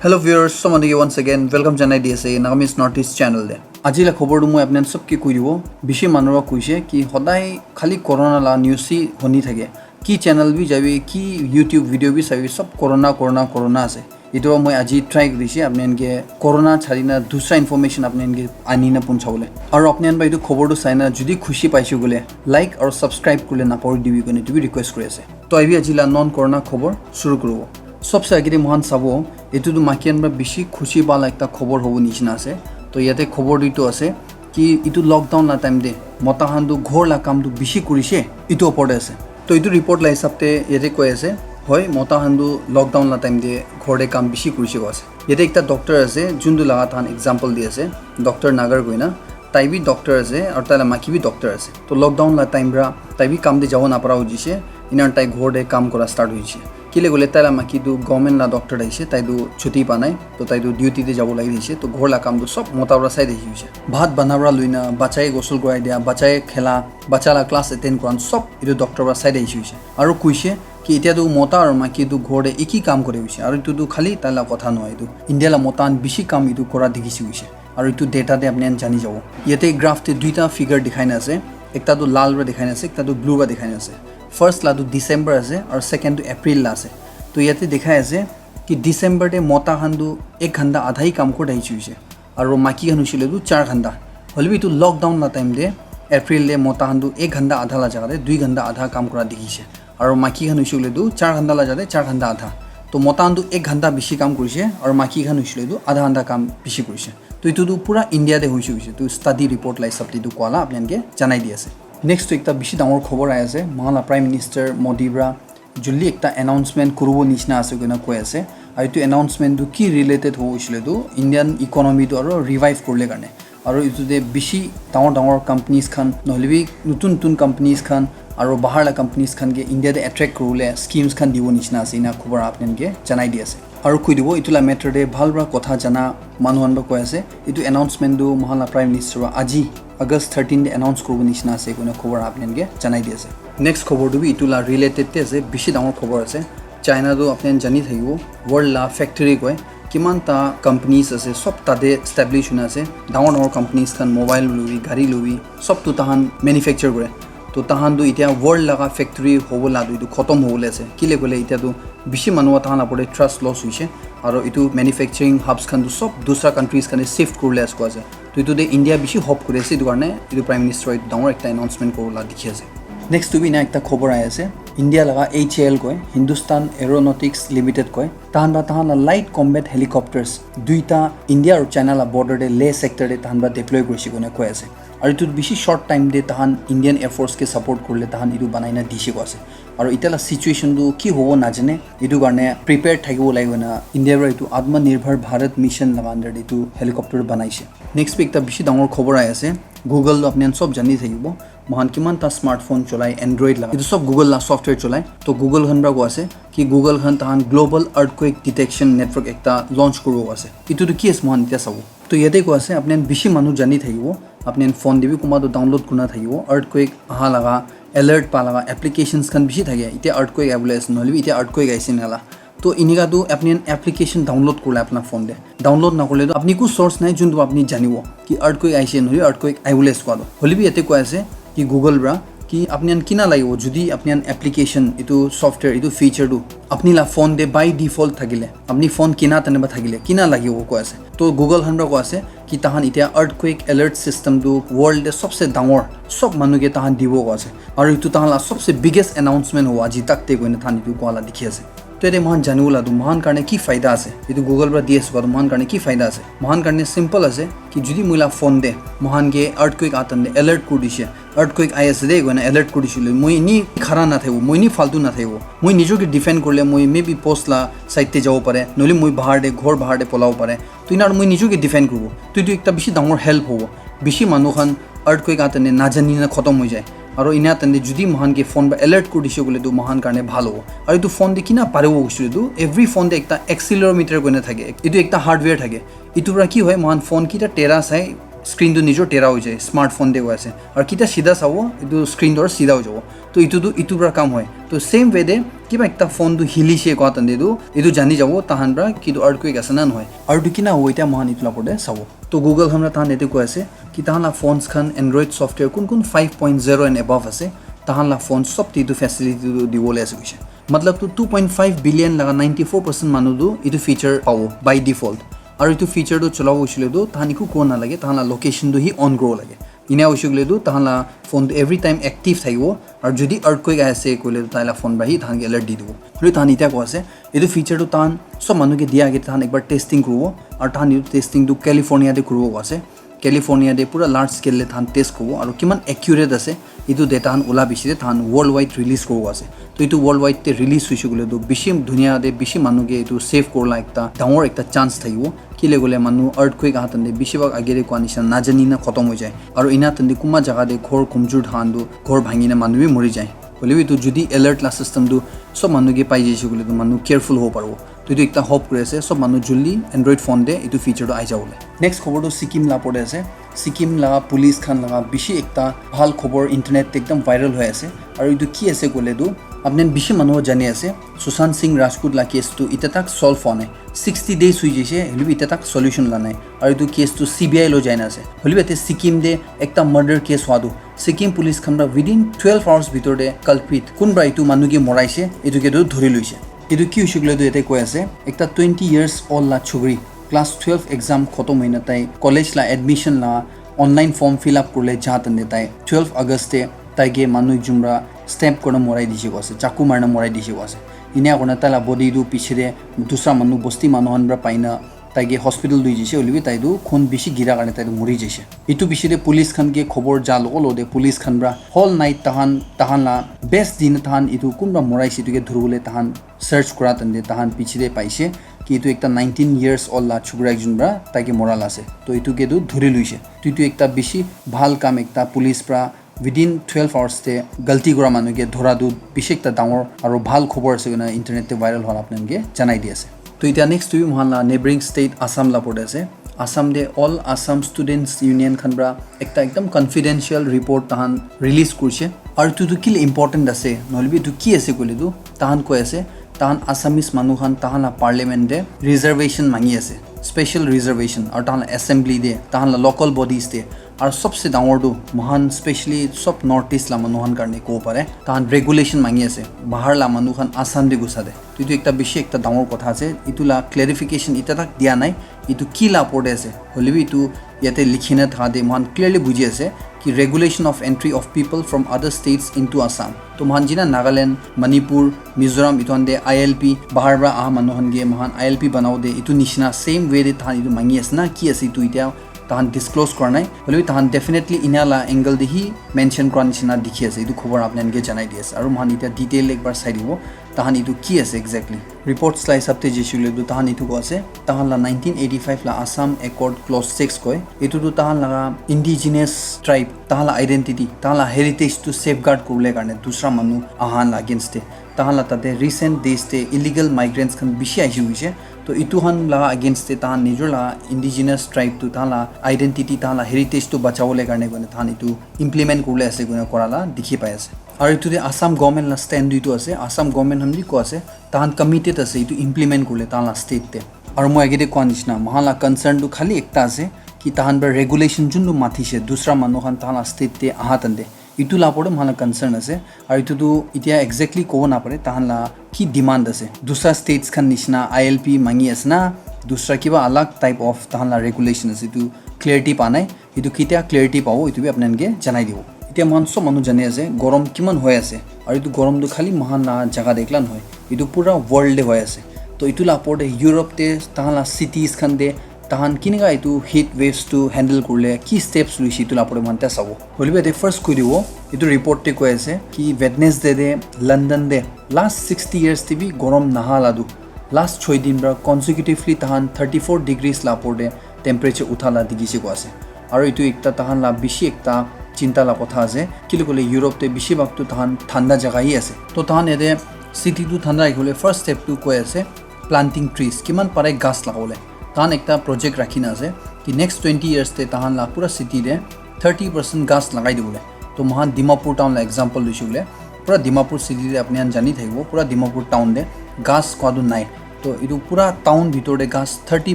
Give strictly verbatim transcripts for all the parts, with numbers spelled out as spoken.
Hello viewers, sob manu ke once again welcome janai di ase Nagamese North East channel te. Aji la khobor tu moi apni khan sob ke koi dibo. Bishi manu para koise ki hodai khali corona la news hi huni thake. Ki channel bi jabi, ki YouTube video bi sabi, sob corona, corona, corona ase. Etu para moi aji try korise apni khan ke corona chari na dusra information apni khan ke ani na puncha bole. Aru apni khan para etu khobor tu sai na jodi khushi paise koile like aru subscribe korile na pahori dibi koine etu bi request kuri ase. To ahibi aji la non corona khobor shuru kuribo. Sobse agete moikhan sabo, etu tu maiki khan para bishi khushi pa la ekta khobor hobo nishina ase. To yate khobor tu etu ase ki etu lockdown la time te mota khan tu ghor la kam tu bishi kurise, etu opor te ase. To etu report la hisab te yate koi ase, hoi, mota khan tu lockdown la time te ghor te kam bishi kurise koi ase. Yate ekta doctor ase, juntu laga tahan example di ase, Doctor Nagar koina. Tai bi doctor ase aru tai la maki bi doctor ase. To lockdown la time para tai bi kam te jabo napara hoi jise, ena tai ghor te kam kora start hoi jise. Kile koile tai la maki tu government la doctor ahise, tai tu chuti pa nai, to tai tu duty te jabo lagi dise, to ghor la kam tu sob mota para sai dise hoise. Bhat bana para loina, bachai ghusl korai dia, bachai khela, bacha la class attend koran sob etu doctor para sai dise hoise. Aru koise ki etia tu mota aru maki tu ghor te eki kam kore hoise, aru etu tu khali tai la kotha nohoi, etu India la mota khan bishi kam etu kora dikhi se hoise. Aru etu data te apni khan jani jabo. Yate graph te duita figure dikhai na ase, ekta tu lal para dikhai na ase, ekta tu blue para dikhai na ase. First la tu December ase aru second tu April la ase. To yate dikhai ase ki December te mota khan tu ek ghanta adha hi kam kuri thakise hoise, aru maki khan hoise le tu char ghanta. Hoile bi etu lockdown la time te April te mota khan tu ek ghanta adha la jaga te dui ghanta adha kam kura dikhise. Aru maki khan hoise koile tu char ghanta la jaga te char ghanta adha. To mota khan tu ek ghanta bishi kam kurise aru maki khan hoise koile tu adha ghanta kam bishi kurise. To etu tu pura India te hoise koise, to study report la hisab te etu koa la apni khan ke janai di ase. Next tu ekta bishi dangor khobor ahi ase, moikhan la Prime Minister Modi para juldi ekta announcement kuribo nishina ase koina koi ase. Aru etu announcement tu ki related hobo hoise koile tu Indian economy tu aru revive kuribole karne. Aru etu te bishi dangor dangor companies khan, nohole bi notun notun companies khan, aru bahar la companies khan ke India te attract kuribole schemes khan dibo nishina ase, ena khobor apni khan ke janai di ase. Aru koi dibo, etu la matter te bhal para kotha jana manu khan para koi ase, etu announcement tu moikhan la Prime Minister para aji August thirteen te announce kuribo nishina ase koina khobor apni khan ke janai di ase. Next khobor tu bi etu la related te ase, bishi dangor khobor ase. China tu apni khan jani thakibo, world la factory koi, kiman ta companies ase, sob tate establish hoina ase. Dangor dangor companies khan, mobile lobi, gari lobi, sob tu tahan manufacture kore. To tahan tu etia world laga factory hobo la tu etu khotom hobole ase. Kile koile etia tu bishi manu tahan la opor te trust loss hoise. Aru etu manufacturing hubs khan tu sob dusra countries khan te shift kuribole ase koi ase. To etu te India bishi hope kuri ase, etu karne etu Prime Minister etu dangor ekta announcement kuribo la dikhi ase. Next tu bi ena ekta khobor ahi ase, India laga H A L koi, Hindustan Aeronautics Limited koi, tahan para tahan la light combat helicopters duita India aru China la border te Leh sector te tahan para deploy kurise koina koi ase. Aru etu bishi short time te tahan Indian Air Force ke support kurile tahan etu banai na dise koi ase. Aru etia la situation tu ki hobo najane, etu karne prepared thakibo lage koina India para etu Atmanirbhar Bharat Mission laga under te etu helicopter banaise. Next bi ekta bishi dangor khobor ahi ase, Google tu apni khan sob jani thakibo, moikhan kiman ta smartphone cholai Android laga, etu sob Google la software cholai. To Google khan para koi ase ki Google khan tahan Global Earthquake Detection Network ekta launch kuribo ase. Etu tu ki ase moikhan etia sabo. To yate koi ase apni khan bishi manu jani thakibo, apni khan phone te bi kunba tu download kurina thakibo, earthquake aha laga alert pa laga applications khan bishi thake. Etia earthquake ahibole ase, nohole bi etia earthquake ahise nala. To enika tu apni khan application download kurle apna phone te. Download nakurle tu apni ku source nai, jun tu apni janibo ki earthquake ahise nohole earthquake ahibole ase koa tu. Hoile bi yate koi ase ki Google para ki apni khan kina lagibo, jodi apni khan application, etu software, etu feature tu apni la phone te by default thakile, apni phone kina tane ba thakile, kina lagibo koi ase. To Google khan para koi ase ki tahan etia earthquake alert system tu world te sobse dangor, sob manu ke tahan dibo koi ase. Aru etu tahan la sobse biggest announcement hobo aji tak te koina tahan etu koa la dikhi ase. To yate moikhan janibo la tu moikhan karne ki faida ase? Etu Google para di ase koa tu moikhan karne ki faida ase? Moikhan karne simple ase ki jodi moi la phone te moikhan ke earthquake aha time te alert kuri dise, earthquake ahi ase de koina alert kuri dise le, moi eni khara na thakibo, moi eni faltu na thakibo. Moi nijor ke defend kurile moi maybe post la side te jabo pare, nohole moi bahar te, ghor bahar te polabo pare. To ena moi nijor ke defend kuribo. To etu ekta bishi dangor help hobo. Bishi manu khan earthquake aha time te najani na khotom hoi jai. Aru ena time te jodi moikhan ke phone para alert kuri dise koile tu moikhan karne bhal hobo. Aru etu phone te kina paribo koise le tu, every phone te ekta accelerometer koina thake. Etu ekta hardware thake. Etu para ki hoi, moikhan phone kita tera sai, screen tu nijor tera hoi jai, smartphone te hoi ase. Aru kita sida sabo, etu screen tu aru sida hoi jabo. To etu tu etu para kam hoi. To same way te kiba ekta phone tu hilishe koa tante tu etu jani jabo tahan para ki tu earthquake ase na nohoi. Aru tu kina hobo etia mohan etu la opor te sabo. To Google khan para tahan yate koi ase ki tahan la phones khan Android software kun kun five point zero and above ase, tahan la phone sob te etu facility tu dibole ase koishe. Matlab tu two point five billion laga ninety four percent manu tu etu feature pabo by default. Aru etu feature tu cholabo hoishile tu tahan eku kobo nalage, tahan la location tu hi on kuribo lage. Ena hoishile tu tahan la phone tu every time active thakibo. Aru jodi earthquake ahi ase koile tu tai la phone para hi tahan ke alert di dibo. Hoile tahan etia koi ase, etu feature tu tahan sob manu ke dia age tahan ekbar testing kuribo. Aru tahan etu testing tu California te kuribo koi ase. California te pura large scale te tahan test kuribo aru kiman accurate ase etu data khan ula piche te tahan worldwide release kuribo ase. To etu worldwide te release hoishe koile tu bishi dunia te bishi manu ke etu save kurila ekta dangor ekta chance thakibo. Kile koile manu earthquake aha tante bishi bhag age te koa nishina najani na khotom hoi jai. Aru ena tante kunba jaga te ghor komjur thakan tu ghor bhangi na manu bi mori jai. Hoile bi etu jodi alert la system tu sob manu ke pai jaise koile tu manu careful hobo paribo. To etu ekta hope kuri ase sob manu juldi Android phone te etu feature tu ahi jabo le. Next khobor tu Sikkim la opor te ase. Sikkim la police khan laga bishi ekta bhal khobor internet te ekdam viral hoi ase. Aru etu ki ase koile tu apni khan bishi manu jani ase Sushant Singh Rajput la case tu ita tak solve hua nai. Sixty days hoi jaise, hoile bi ita tak solution la nai. Aru etu case tu C B I lo jai na ase. Hoile bi yate Sikkim te ekta murder case hua tu Sikkim police khan para within twelve hours bhitor te culprit kunba etu manu ke moraise, etu ke tu dhuri loise. Etu ki hoise koile tu yate koi ase, ekta twenty years old la chukri class twelve exam khotom hoina tai college la admission la online form fill up kuribole ja tante tai twelve August te tai ke manu ekjon para stab kurina morai dise koi ase, chaku marina morai dise koi ase. Enia kurina tai la body tu piche te dusra manu, bosti manu khan para paina tai ke hospital loi jaise, hoile bi tai tu khun bishi gira karne tai tu mori jaise. Etu piche te police khan ke khobor ja logo logo te police khan para whole night tahan, tahan la best din tahan etu kunba moraise etu ke dhuribole tahan search kura tante tahan piche te paise ki etu ekta nineteen years old la chukra ekjon para tai ke mora la ase. To etu ke tu dhuri loise. To etu ekta bishi bhal kam ekta police para within twelve hours te galti kura manu ke dhura tu bishi ekta dangor aru bhal khobor ase koina internet te viral hua la apni khan ke janai di ase. To etia next tu bi moikhan la neighboring state Assam la opor te ase. Assam te All Assam Students Union khan para ekta ekdam confidential report tahan release kurise. Aru etu tu kile important ase, nohole bi etu ki ase koile tu tahan koi ase, tahan Assamese manu khan tahan la parliament te reservation mangi ase, special reservation, aru tahan la assembly te, tahan la local bodies te, aru sobse dangor tu moikhan specially sob North East la manu khan karne kobo pare, tahan regulation mangi ase bahar la manu khan Assam te ghusa te. To etu ekta bishi ekta dangor kotha ase, etu la clarification ita tak dia nai, etu ki la opor te ase, hoile bi etu yate likhi na thaka te moikhan clearly buji ase ki regulation of entry of people from other states into Assam. To moikhan jina Nagaland, Manipur, Mizoram etu khan te I L P bahar para aha manu khan ke moikhan I L P banabo de etu nishina same way de tahan etu mangi ase na ki ase etu etia tahan disclose kura nai. Hoile bi tahan definitely enia la angle de hi mention kura nishina dikhi ase. Etu khobor apni khan ke janai di ase. Aru moikhan etia detail ekbar sai dibo. Tahan etu ki ase exactly? Reports la hisab te jaise koile tu tahan etu koi ase, tahan la nineteen eighty-five la Assam Accord Clause six koi. Etu tu tahan laga indigenous tribe, tahan la identity, tahan la heritage tu safeguard kuribole karne dusra manu ahan la against te. Tahan la tate recent days te illegal migrants khan bishi ahi hoise. To etu khan laga against te tahan nijor laga indigenous tribe tu tahan la identity, tahan la heritage tu bachabole karne koina tahan etu implement kuribole ase koina kora la dikhi pai ase. Aru etu te Assam government la stand tu etu ase, Assam government khan bi koi ase, tahan committed ase etu implement kuribole tahan la state te. Aru moi agete koa nishina, moikhan la concern tu khali ekta ase ki tahan para regulation juntu mathise, dusra manu khan tahan la state te aha tante, etu la opor te moikhan la concern ase. Aru etu tu etia exactly kobo napare, tahan la ki demand ase. Dusra states khan nishina I L P mangi ase na, dusra kiba alag type of tahan la regulation ase, etu clarity pa nai. Etu ketia clarity pabo, etu bi apni khan ke janai dibo. Etia moikhan sob manu jani ase, gorom kiman hoi ase. Aru etu gorom tu khali moikhan la jaga te ekla nohoi. Etu pura world te hoi ase. To etu la opor te Europe te tahan la cities khan te tahan kinika etu heat waves tu handle kurile, ki steps luise etu la opor te moikhan ta sabo. Hoile bi yate first koi dibo, etu report te koi ase ki Wednesday te London te last sixty years te bi gorom naha la tu last choi din para consecutively tahan thirty four degrees la opor te temperature utha la dikhi se koi ase. Aru etu ekta tahan la bishi ekta chinta la kotha ase. Kile koile Europe te bishi bhag tu tahan thanda jaga hi ase. To tahan yate city tu thanda rakhibole first step tu koi ase planting trees. Kiman pare ghas lagabole. Tahan ekta project rakhi na ase ki next twenty years te tahan la pura city te thirty percent gas lagai dibole. To mohan Dimapur town la example luishe bole, pura Dimapur city te apni khan jani thakibo, pura Dimapur town te gas koa tu nai. To etu pura town bitor te gas thirty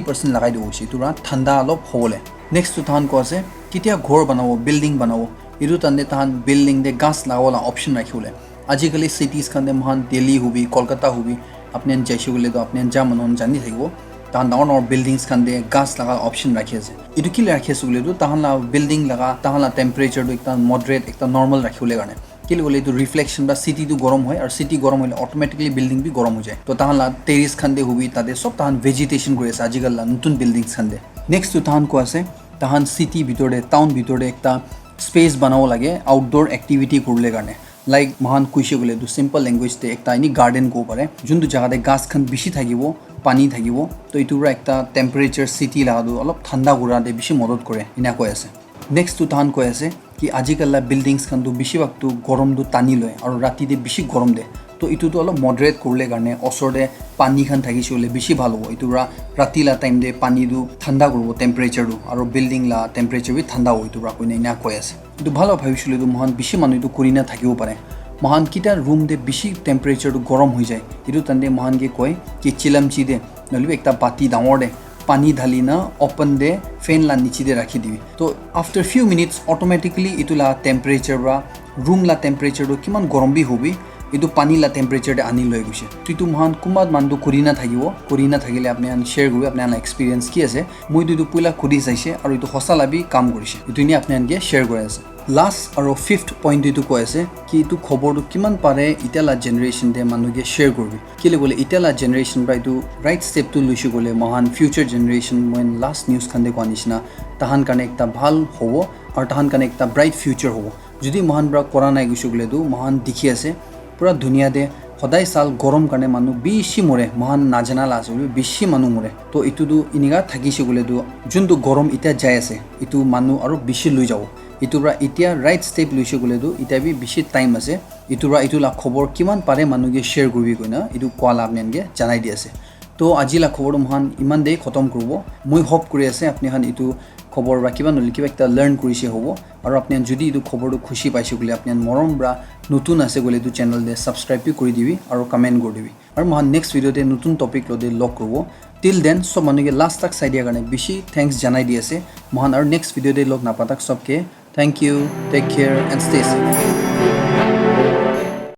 percent lagai dibo hoise, etu para thanda olop hobole. Next tu tahan ko ase, ketia ghor banabo, building banabo, etu tande tahan building te gas lagabo la option rakhi bole. Ajikali cities khan te mohan Delhi hobi, Kolkata hobi, apni khan jaise koile to apni khan ja manu khan jani thakibo. Tahan dangor dangor buildings khan te gas laga option rakhi ase. Etu kile rakhi ase koile to tahan la building laga, tahan la temperature tu ekta moderate, ekta normal rakhi bole karne. Kile koile etu reflection ba city tu gorom hoy, aru city gorom hoile automatically building bi gorom hoi jai. To tahan la terrace khan te hobi, tate sob tahan vegetation kuri ase ajikali la notun buildings khan te. Next tu tahan ko ase, tahan city bitor te, town bitor te ekta space banabo lage outdoor activity kuribole karne. Like mohan koise koile tu simple language te ekta ini garden kobo pare, juntu jaga te gas khan bishi thakibo, pani thakibo, to etu para ekta temperature city laga tu olop thanda kura te bishi modot kore, ena koi ase. Next tu tahan koi ase ki ajikali la buildings khan tu bishi bhag tu gorom tu tani loi, aru rati te bishi gorom de. To etu tu olop moderate kuribole karne osor te pani khan thakise koile bishi bhal hobo. Etu para rati la time te pani tu thanda kuribo temperature tu, aru building la temperature bi thanda hobo, etu para koine ena koi ase. Etu bhal para bhabishe koile tu mohan bishi manu etu kuri na thakibo pare. Mohan ketia room te bishi temperature tu gorom hoi jai, etu time te mohan ke koi ki chilamchi te, nohoile bi ekta bati dangor te pani dhali na open te fan la niche te rakhi dibi. To after few minutes automatically etu la temperature para room la temperature tu kiman gorom bi hobi, etu pani la temperature te ani loi gushe. To etu mohan kunba manu tu kuri na thakibo, kuri na thakile apni khan share kuribi, apni khan la experience ki ase. Moi tu etu puila kuri saishe aru etu hosa la bi kam kurishe. Etu ni apni khan ke share kuri ase. Last aru fifth point tu etu koi ase ki etu khobor tu kiman pare etia la generation te manu ke share kuribi. Kile koile etia la generation para etu right step tu luishe koile mohan future generation, moi last news khan te koa nishina, tahan karne ekta bhal hobo aru tahan karne ekta bright future hobo. Jodi mohan para kora nai koise koile tu mohan dikhi ase pura dunia te hodai sal gorom karne manu bishi more, mohan najana la ase hoilebi bishi manu more. To etu tu enika thakise koile tu juntu gorom etia jai ase, etu manu aru bishi lui jabo. Etu para etia right step luise koile tu etia bi bishi time ase. Etu para etu la khobor kiman pare manu ke share kuribi koina etu koa la apni khan ke janai di ase. To aji la khobor tu mohan iman te khotom kuribo. Moi hope kuri ase apni khan etu khobor para kiba nohoile kiba ekta learn kurise hobo. Aru apni khan jodi etu khobor tu khushi paise koile apni khan morom para notun ase koile etu channel te subscribe bi kuri dibi aru comment kuri dibi. Aru mohan next video te notun topic loi te log kuribo. Till then, sob manu ke last tak sai dia karne bishi thanks janai di ase. Mohan aru next video te log napa tak sob ke thank you, take care and stay safe.